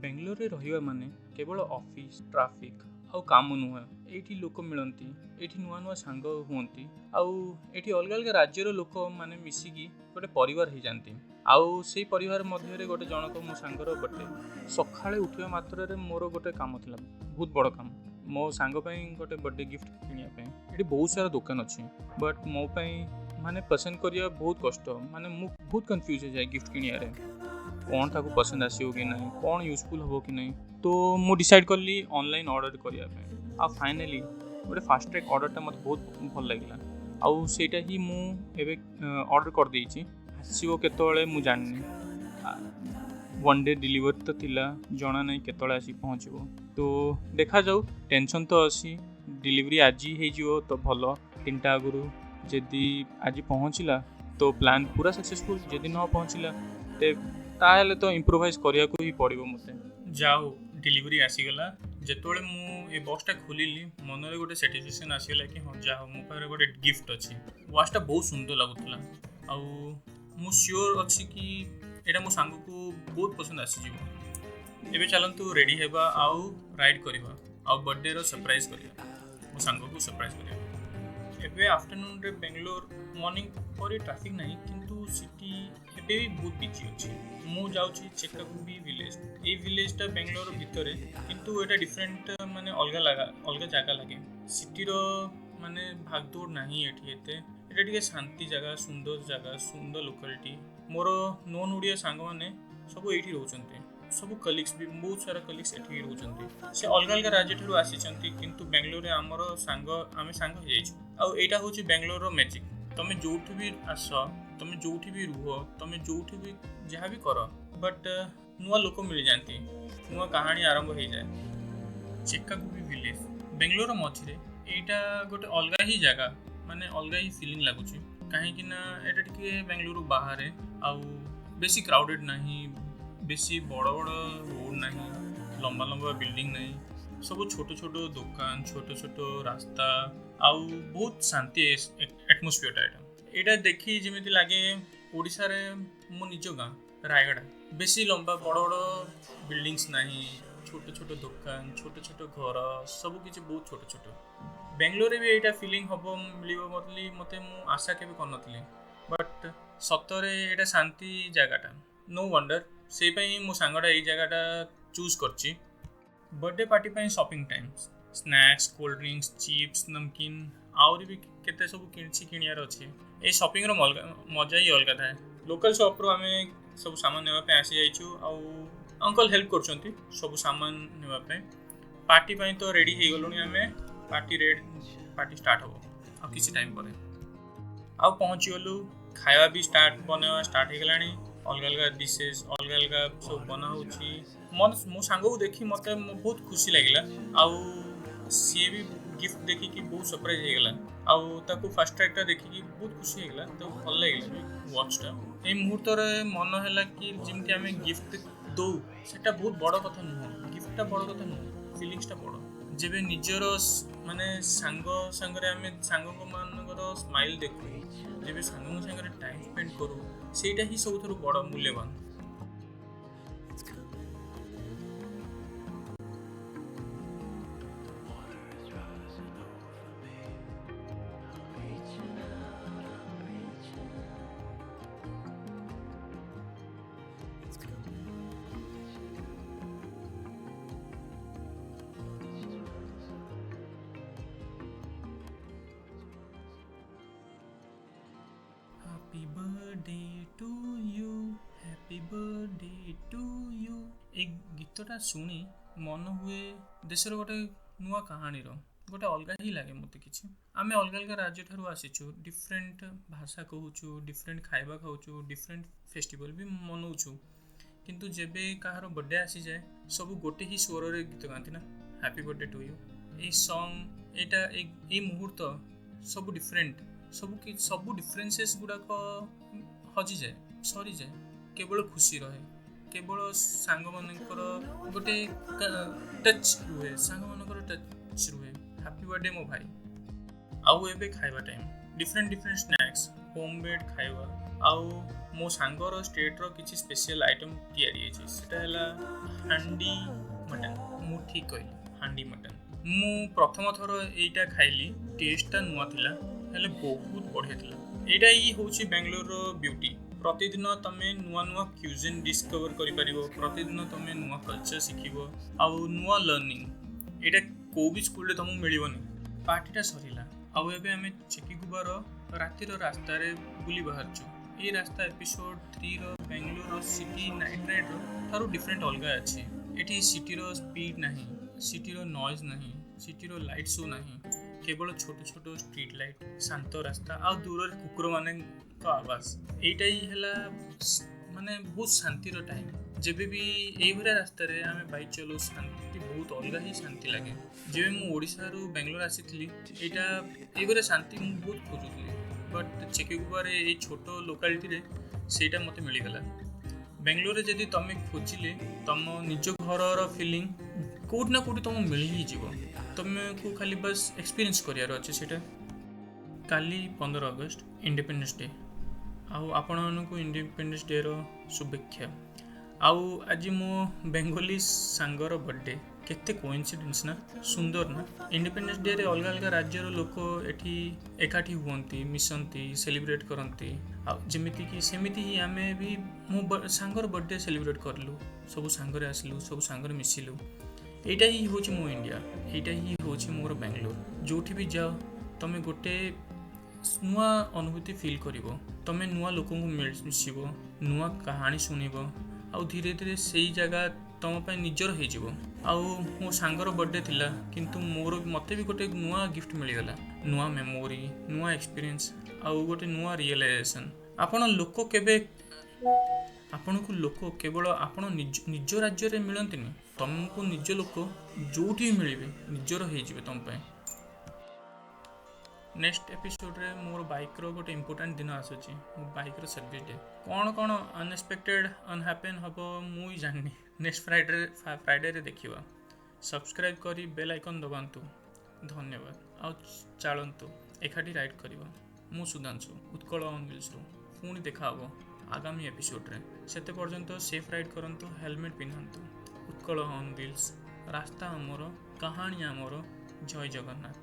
ବେଙ୍ଗଲୋରରେ ରହିବା ମାନେ କେବଳ ଅଫିସ୍, ଟ୍ରାଫିକ୍ ଆଉ କାମ ନୁହେଁ। ଏଇଠି ଲୋକ ମିଳନ୍ତି, ଏଇଠି ନୂଆ ନୂଆ ସାଙ୍ଗ ହୁଅନ୍ତି, ଆଉ ଏଇଠି ଅଲଗା ଅଲଗା ରାଜ୍ୟର ଲୋକମାନେ ମିଶିକି ଗୋଟେ ପରିବାର ହେଇଯାଆନ୍ତି। ଆଉ ସେଇ ପରିବାର ମଧ୍ୟରେ ଗୋଟେ ଜଣକ ମୋ ସାଙ୍ଗର ବର୍ଥଡେ। ସକାଳେ ଉଠିବା ମାତ୍ରରେ ମୋର ଗୋଟେ କାମ ଥିଲା, ବହୁତ ବଡ଼ କାମ, ମୋ ସାଙ୍ଗ ପାଇଁ ଗୋଟେ ବର୍ଥଡେ ଗିଫ୍ଟ କିଣିବା ପାଇଁ। ଏଠି ବହୁତ ସାରା ଦୋକାନ ଅଛି, ବଟ୍ ମୋ ପାଇଁ ମାନେ ପସନ୍ଦ କରିବା ବହୁତ କଷ୍ଟ। ମାନେ ମୁଁ ବହୁତ କନଫ୍ୟୁଜ୍ ହେଇଯାଏ ଗିଫ୍ଟ କିଣିବାରେ, କ'ଣ ତାକୁ ପସନ୍ଦ ଆସିବ କି ନାହିଁ, କ'ଣ ୟୁଜଫୁଲ୍ ହେବ କି ନାହିଁ। ତ ମୁଁ ଡିସାଇଡ଼୍ କଲି ଅନଲାଇନ୍ ଅର୍ଡ଼ର କରିବା ପାଇଁ। ଆଉ ଫାଇନାଲି ଗୋଟେ ଫାଷ୍ଟ ଟ୍ରାକ୍ ଅର୍ଡ଼ରଟା ମୋତେ ବହୁତ ଭଲ ଲାଗିଲା, ଆଉ ସେଇଟା ହିଁ ମୁଁ ଏବେ ଅର୍ଡ଼ର କରିଦେଇଛି। ଆସିବ କେତେବେଳେ ମୁଁ ଜାଣିନି, ୱାନ୍ ଡେ ଡେଲିଭରି ତ ଥିଲା, ଜଣା ନାହିଁ କେତେବେଳେ ଆସିକି ପହଞ୍ଚିବ। ତ ଦେଖାଯାଉ, ଟେନସନ୍ ତ ଅଛି। ଡେଲିଭରି ଆଜି ହେଇଯିବ ତ ଭଲ, 3ଟା ଆଗରୁ ଯଦି ଆଜି ପହଞ୍ଚିଲା ତ ପ୍ଲାନ୍ ପୁରା ସକ୍ସେସଫୁଲ୍, ଯଦି ନ ପହଞ୍ଚିଲା ତାହେଲେ ତ ଇମ୍ପ୍ରୋଭାଇଜ୍ କରିବାକୁ ହିଁ ପଡ଼ିବ ମୋତେ। ଯାଉ ଡେଲିଭରି ଆସିଗଲା। ଯେତେବେଳେ ମୁଁ ଏ ବକ୍ସଟା ଖୋଲିଲି, ମନରେ ଗୋଟେ ସାଟିସ୍ଫାକ୍ସନ୍ ଆସିଗଲା କି ହଁ, ଯାହା ହଉ, ମୋ ପାଖରେ ଗୋଟେ ଗିଫ୍ଟ ଅଛି। ୱାଚ୍ଟା ବହୁତ ସୁନ୍ଦର ଲାଗୁଥିଲା, ଆଉ ମୁଁ ସିଓର ଅଛି କି ଏଇଟା ମୋ ସାଙ୍ଗକୁ ବହୁତ ପସନ୍ଦ ଆସିଯିବ। ଏବେ ଚାଲନ୍ତୁ ରେଡ଼ି ହେବା ଆଉ ରାଇଡ଼୍ କରିବା, ଆଉ ବର୍ଥଡେର ସରପ୍ରାଇଜ୍ କରିବା, ମୋ ସାଙ୍ଗକୁ ସରପ୍ରାଇଜ୍ କରିବା। ଏବେ ଆଫ୍ଟରନୁନ୍ରେ ବେଙ୍ଗଲୋର ମର୍ଣ୍ଣିଂ ପରି ଟ୍ରାଫିକ୍ ନାହିଁ, କିନ୍ତୁ ସିଟି ଏବେ ବି ବହୁତ ବିଜି ଅଛି। ମୁଁ ଯାଉଛି ଚେକାଗୁବି ଭିଲେଜ୍। ଏଇ ଭିଲେଜ୍ଟା ବେଙ୍ଗଲୋର ଭିତରେ, କିନ୍ତୁ ଏଇଟା ଡିଫରେଣ୍ଟ, ମାନେ ଅଲଗା ଅଲଗା ଜାଗା ଲାଗେ। ସିଟିର ମାନେ ଭାଗଦୌଡ଼ ନାହିଁ ଏଠି ଏତେ। ଏଇଟା ଟିକେ ଶାନ୍ତି ଜାଗା, ସୁନ୍ଦର ଜାଗା, ସୁନ୍ଦର ଲୋକାଲିଟି। ମୋର ନନ୍ ଓଡ଼ିଆ ସାଙ୍ଗମାନେ ସବୁ ଏଇଠି ରହୁଛନ୍ତି, ସବୁ କଲିଗ୍ସ ବି, ବହୁତ ସାରା କଲିଗ୍ସ ଏଠି ରହୁଛନ୍ତି। ସେ ଅଲଗା ଅଲଗା ରାଜ୍ୟଠାରୁ ଆସିଛନ୍ତି, କିନ୍ତୁ ବେଙ୍ଗଲୋରରେ ଆମର ସାଙ୍ଗ, ଆମେ ସାଙ୍ଗ ହେଇଯାଇଛୁ। ଆଉ ଏଇଟା ହେଉଛି ବେଙ୍ଗଲୋରର ମ୍ୟାଜିକ୍। ତମେ ଯେଉଁଠି ବି ଆସ, ତମେ ଯେଉଁଠି ବି ରୁହ, ତମେ ଯେଉଁଠି ବି ଯାହା ବି କର, ବଟ୍ ନୂଆ ଲୋକ ମିଳିଯାଆନ୍ତି, ନୂଆ କାହାଣୀ ଆରମ୍ଭ ହେଇଯାଏ। ଚେକାଗୁବି ଭିଲେଜ୍ ବେଙ୍ଗଲୋରର ମଝିରେ, ଏଇଟା ଗୋଟେ ଅଲଗା ହିଁ ଜାଗା, ମାନେ ଅଲଗା ହିଁ ଫିଲିଂ ଲାଗୁଛି। କାହିଁକି ନା ଏଇଟା ଟିକେ ବେଙ୍ଗଲୋର ବାହାରେ, ଆଉ ବେଶୀ କ୍ରାଉଡେଡ଼ ନାହିଁ, ବେଶୀ ବଡ଼ ବଡ଼ ରୋଡ଼ ନାହିଁ, ଲମ୍ବା ଲମ୍ବା ବିଲ୍ଡିଂ ନାହିଁ, ସବୁ ଛୋଟ ଛୋଟ ଦୋକାନ, ଛୋଟ ଛୋଟ ରାସ୍ତା, ଆଉ ବହୁତ ଶାନ୍ତି ଆଟମୋସ୍ଫିୟରଟା। ଏଇଟା ଦେଖି ଯେମିତି ଲାଗେ ଓଡ଼ିଶାରେ ମୋ ନିଜ ଗାଁ ରାୟଗଡ଼ା। ବେଶୀ ଲମ୍ବା ବଡ଼ ବଡ଼ ବିଲ୍ଡିଂସ୍ ନାହିଁ, ଛୋଟ ଛୋଟ ଦୋକାନ, ଛୋଟ ଛୋଟ ଘର, ସବୁ କିଛି ବହୁତ ଛୋଟ ଛୋଟ। ବେଙ୍ଗଲୋରରେ ବି ଏଇଟା ଫିଲିଂ ହେବ, ମିଳିବ ବୋଲି ମୋତେ ମୁଁ ଆଶା କେବେ କରିନଥିଲି, ବଟ୍ ସତରେ ଏଇଟା ଶାନ୍ତି ଜାଗାଟା। ନୋ ୱଣ୍ଡର, ସେଇ ପାଇଁ ମୋ ସାଙ୍ଗଟା ଏଇ ଜାଗାଟା ଚୁଜ୍ କରିଛି। ବର୍ଥଡେ ପାର୍ଟି ପାଇଁ shopping time, snacks, cold drinks, chips, namkeen, ଆହୁରି ବି କେତେ ସବୁ କିଛି କିଣିବାର ଅଛି। ଏଇ ସପିଂର ମଜା ହିଁ ଅଲଗା ଥାଏ। ଲୋକାଲ୍ ସପ୍ରୁ ଆମେ ସବୁ ସାମାନ ନେବା ପାଇଁ ଆସିଯାଇଛୁ, ଆଉ ଅଙ୍କଲ୍ ହେଲ୍ପ କରୁଛନ୍ତି ସବୁ ସାମାନ ନେବା ପାଇଁ। ପାର୍ଟି ପାଇଁ ତ ରେଡ଼ି ହେଇଗଲୁଣି ଆମେ, ପାର୍ଟି ଷ୍ଟାର୍ଟ ହେବ ଆଉ କିଛି ଟାଇମ୍ ପରେ। ଆଉ ପହଞ୍ଚିଗଲୁ, ଖାଇବା ବି ବନେଇବା ଷ୍ଟାର୍ଟ ହେଇଗଲାଣି। ଅଲଗା ଅଲଗା ଡିସେସ୍, ଅଲଗା ଅଲଗା ସବୁ ବନା ହେଉଛି। ମୋ ସାଙ୍ଗକୁ ଦେଖି ମୋତେ ବହୁତ ଖୁସି ଲାଗିଲା, ଆଉ ସିଏ ବି ଗିଫ୍ଟ ଦେଖିକି ବହୁତ ସରପ୍ରାଇଜ୍ ହେଇଗଲା। ଆଉ ତାକୁ ଫାଷ୍ଟ ଟ୍ରାକ୍ଟା ଦେଖିକି ବହୁତ ଖୁସି ହେଇଗଲା, ତାକୁ ଭଲ ଲାଗିଲା ବି ୱାଚ୍ଟା। ଏଇ ମୁହୂର୍ତ୍ତରେ ମନ ହେଲା କି ଯେମିତି ଆମେ ଗିଫ୍ଟ ଦଉ, ସେଟା ବହୁତ ବଡ଼ କଥା ନୁହଁ, ଗିଫ୍ଟଟା ବଡ଼ କଥା ନୁହଁ, ଫିଲିଙ୍ଗସଟା ବଡ଼। ଯେବେ ନିଜର ମାନେ ସାଙ୍ଗ ସାଙ୍ଗରେ ଆମେ ସାଙ୍ଗଙ୍କ ମାନଙ୍କର ସ୍ମାଇଲ୍ ଦେଖୁ, ଯେବେ ସାଙ୍ଗଙ୍କ ସାଙ୍ଗରେ ଟାଇମ୍ ସ୍ପେଣ୍ଡ କରୁ, ସେଇଟା ହିଁ ସବୁଠାରୁ ବଡ଼ ମୂଲ୍ୟବାନ। Happy birthday to you, happy birthday to you. ଏଇ ଗୀତଟା ଶୁଣି ମନ ହୁଏ ଦେଶର ଗୋଟେ ନୂଆ କାହାଣୀର, ଗୋଟେ ଅଲଗା ହିଁ ଲାଗେ ମୋତେ କିଛି। ଆମେ ଅଲଗା ଅଲଗା ରାଜ୍ୟଠାରୁ ଆସିଛୁ, ଡିଫରେଣ୍ଟ ଭାଷା କହୁଛୁ, ଡିଫରେଣ୍ଟ ଖାଇବା ଖାଉଛୁ, ଡିଫରେଣ୍ଟ ଫେଷ୍ଟିଭାଲ୍ ବି ମନଉଛୁ, କିନ୍ତୁ ଯେବେ କାହାର ବର୍ଥଡେ ଆସିଯାଏ, ସବୁ ଗୋଟେ ହିଁ ସ୍ୱରରେ ଗୀତ ଗାଆନ୍ତି ନା, ହାପି ବର୍ଥଡେ ଟୁ you. ଏଇ ସଙ୍ଗ୍, ଏଇଟା ଏଇ ମୁହୂର୍ତ୍ତ ସବୁ ଡିଫରେଣ୍ଟ, ସବୁ ଡିଫରେନ୍ସେସ୍ ଗୁଡ଼ାକ ହଜିଯାଏ, ସରିଯାଏ, କେବଳ ଖୁସି ରହେ, କେବଳ ସାଙ୍ଗମାନଙ୍କର ଗୋଟେ ଟଚ୍ ରୁହେ, ସାଙ୍ଗମାନଙ୍କର ଟଚ୍ ରୁହେ। ହାପି ବର୍ଥଡେ ମୋ ଭାଇ। ଆଉ ଏବେ ଖାଇବା time, different different snacks, homemade ଖାଇବା ଆଉ ମୋ ସାଙ୍ଗର ଷ୍ଟେଟ୍ର କିଛି ସ୍ପେଶିଆଲ୍ ଆଇଟମ୍ ତିଆରି ହେଇଛି। ସେଟା ହେଲା ହାଣ୍ଡି ମଟନ୍। ମୁଁ ଠିକ୍ କହିଲି, ହାଣ୍ଡି ମଟନ୍। ମୁଁ ପ୍ରଥମ ଥର ଏଇଟା ଖାଇଲି, ଟେଷ୍ଟଟା ନୂଆ ଥିଲା, ହେଲେ ବହୁତ ବଢ଼ିଆ ଥିଲା। ଏଇଟା ହିଁ ହେଉଛି ବାଙ୍ଗାଲୋରର ବ୍ୟୁଟି। ପ୍ରତିଦିନ ତମେ ନୂଆ ନୂଆ କ୍ୟୁଜିନ୍ ଡିସ୍କଭର କରିପାରିବ, ପ୍ରତିଦିନ ତମେ ନୂଆ କଲଚର୍ ଶିଖିବ ଆଉ ନୂଆ ଲର୍ଣ୍ଣିଂ। ଏଇଟା କେଉଁ ବି ସ୍କୁଲରେ ତମକୁ ମିଳିବନି। ପାର୍ଟିଟା ସରିଲା ଆଉ ଏବେ ଆମେ ଚେକିଗୁବାର ରାତିର ରାସ୍ତାରେ ବୁଲି ବାହାରିଛୁ। ଏଇ ରାସ୍ତା ଏପିସୋଡ଼ 3ର ବାଙ୍ଗାଲୋରର ସିଟି ନାଇଟ୍ ରାଇଡ଼ର ଠାରୁ ଡିଫରେଣ୍ଟ ଅଲଗା ଅଛି। ଏଠି ସିଟିର ସ୍ପିଡ଼ ନାହିଁ, ସିଟିର ନଏଜ୍ ନାହିଁ, ସିଟିର ଲାଇଟ୍ ଶୋ ନାହିଁ, କେବଳ ଛୋଟ ଛୋଟ ଷ୍ଟ୍ରିଟ୍ ଲାଇଟ୍, ଶାନ୍ତ ରାସ୍ତା ଆଉ ଦୂରରେ କୁକୁରମାନଙ୍କ ଆବାଜ। ଏଇଟା ହିଁ ହେଲା ମାନେ ବହୁତ ଶାନ୍ତିର ଟାଇମ୍। ଯେବେ ବି ଏଇଭଳିଆ ରାସ୍ତାରେ ଆମେ ବାଇକ୍ ଚଲାଉ, ଶାନ୍ତି ବହୁତ ଅଲଗା ହିଁ ଶାନ୍ତି ଲାଗେ। ଯେବେ ମୁଁ ଓଡ଼ିଶାରୁ ବାଙ୍ଗାଲୋର ଆସିଥିଲି, ଏଇଭଳିଆ ଶାନ୍ତି ମୁଁ ବହୁତ ଖୋଜୁଥିଲି, ବଟ୍ ଚେକିଗୁବାରେ ଏଇ ଛୋଟ ଲୋକାଲିଟିରେ ସେଇଟା ମୋତେ ମିଳିଗଲା। ବାଙ୍ଗାଲୋରରେ ଯଦି ତମେ ଖୋଜିଲେ ତମ ନିଜ ଘରର ଫିଲିଂ କେଉଁଠି ନା କେଉଁଠି ତମକୁ ମିଳି ହିଁ ଯିବ। ତମକୁ ଖାଲି ବାସ୍ ଏକ୍ସପିରିଏନ୍ସ କରିବାର ଅଛି ସେଇଟା। କାଲି 15 ଅଗଷ୍ଟ ଇଣ୍ଡିପେଣ୍ଡେନ୍ସ ଡେ, ଆଉ ଆପଣମାନଙ୍କୁ ଇଣ୍ଡିପେଣ୍ଡେନ୍ସ ଡେର ଶୁଭେଚ୍ଛା। ଆଉ ଆଜି ମୋ ବେଙ୍ଗଲୀ ସାଙ୍ଗର ବର୍ଥଡେ। କେତେ କୋଇନ୍ସିଡେନ୍ସ ନା, ସୁନ୍ଦର ନା? ଇଣ୍ଡିପେଣ୍ଡେନ୍ସ ଡେରେ ଅଲଗା ଅଲଗା ରାଜ୍ୟର ଲୋକ ଏଠି ଏକାଠି ହୁଅନ୍ତି, ମିଶନ୍ତି, ସେଲିବ୍ରେଟ୍ କରନ୍ତି। ଆଉ ଯେମିତିକି ସେମିତି ହିଁ ଆମେ ବି ମୋ ସାଙ୍ଗର ବର୍ଥଡେ ସେଲିବ୍ରେଟ୍ କଲୁ। ସବୁ ସାଙ୍ଗରେ ଆସିଲୁ, ସବୁ ସାଙ୍ଗରେ ମିଶିଲୁ। ଏଇଟା ହିଁ ହେଉଛି ମୋ ଇଣ୍ଡିଆ, ଏଇଟା ହିଁ ହେଉଛି ମୋର ବାଙ୍ଗାଲୋର। ଯେଉଁଠି ବି ଯାଅ ତମେ ଗୋଟେ ନୂଆ ଅନୁଭୂତି ଫିଲ୍ କରିବ, ତମେ ନୂଆ ଲୋକଙ୍କୁ ମିଶିବ, ନୂଆ କାହାଣୀ ଶୁଣିବ, ଆଉ ଧୀରେ ଧୀରେ ସେଇ ଜାଗା ତମ ପାଇଁ ନିଜର ହେଇଯିବ। ଆଉ ମୋ ସାଙ୍ଗର ବର୍ଥଡେ ଥିଲା, କିନ୍ତୁ ମୋତେ ବି ଗୋଟେ ନୂଆ ଗିଫ୍ଟ ମିଳିଗଲା, ନୂଆ ମେମୋରି, ନୂଆ ଏକ୍ସପିରିଏନ୍ସ ଆଉ ଗୋଟେ ନୂଆ ରିଏଲାଇଜେସନ୍। ଆପଣଙ୍କୁ ଲୋକ କେବଳ ଆପଣ ନିଜ ରାଜ୍ୟରେ ମିଳନ୍ତିନି, ତମକୁ ନିଜ ଲୋକ ଯେଉଁଠି ବି ମିଳିବେ ନିଜର ହେଇଯିବେ ତମ ପାଇଁ। ନେକ୍ସଟ ଏପିସୋଡ଼ରେ ମୋର ବାଇକ୍ର ଗୋଟେ ଇମ୍ପୋର୍ଟାଣ୍ଟ ଦିନ ଆସୁଛି, ମୋ ବାଇକ୍ର ସର୍ଭିସ୍ ଡେ। କ'ଣ କ'ଣ ଅନଏକ୍ସପେକ୍ଟେଡ଼ ଅନହ୍ୟାପେନ୍ ହେବ ମୁଁ ବି ଜାଣିନି। ନେକ୍ସଟ ଫ୍ରାଇଡ଼େରେ ଦେଖିବା। ସବସ୍କ୍ରାଇବ୍ କରି ବେଲ୍ ଆଇକନ୍ ଦବାନ୍ତୁ। ଧନ୍ୟବାଦ। ଆଉ ଚାଲନ୍ତୁ ଏକାଠି ରାଇଡ଼୍ କରିବା। ମୁଁ ସୁଧାଂଶୁ, ଉତ୍କଳ ଅନ୍ ହ୍ୱିଲ୍ସରୁ। ପୁଣି ଦେଖା ହେବ ଆଗାମୀ ଏପିସୋଡ଼ରେ। ସେତେ ପର୍ଯ୍ୟନ୍ତ ସେଫ୍ ରାଇଡ଼୍ କରନ୍ତୁ, ହେଲମେଟ୍ ପିନ୍ଧନ୍ତୁ। ଉତ୍କଳ ଅନ୍ ହ୍ୱିଲ୍ସ, ରାସ୍ତା ଆମର, କାହାଣୀ ଆମର। ଜୟ ଜଗନ୍ନାଥ।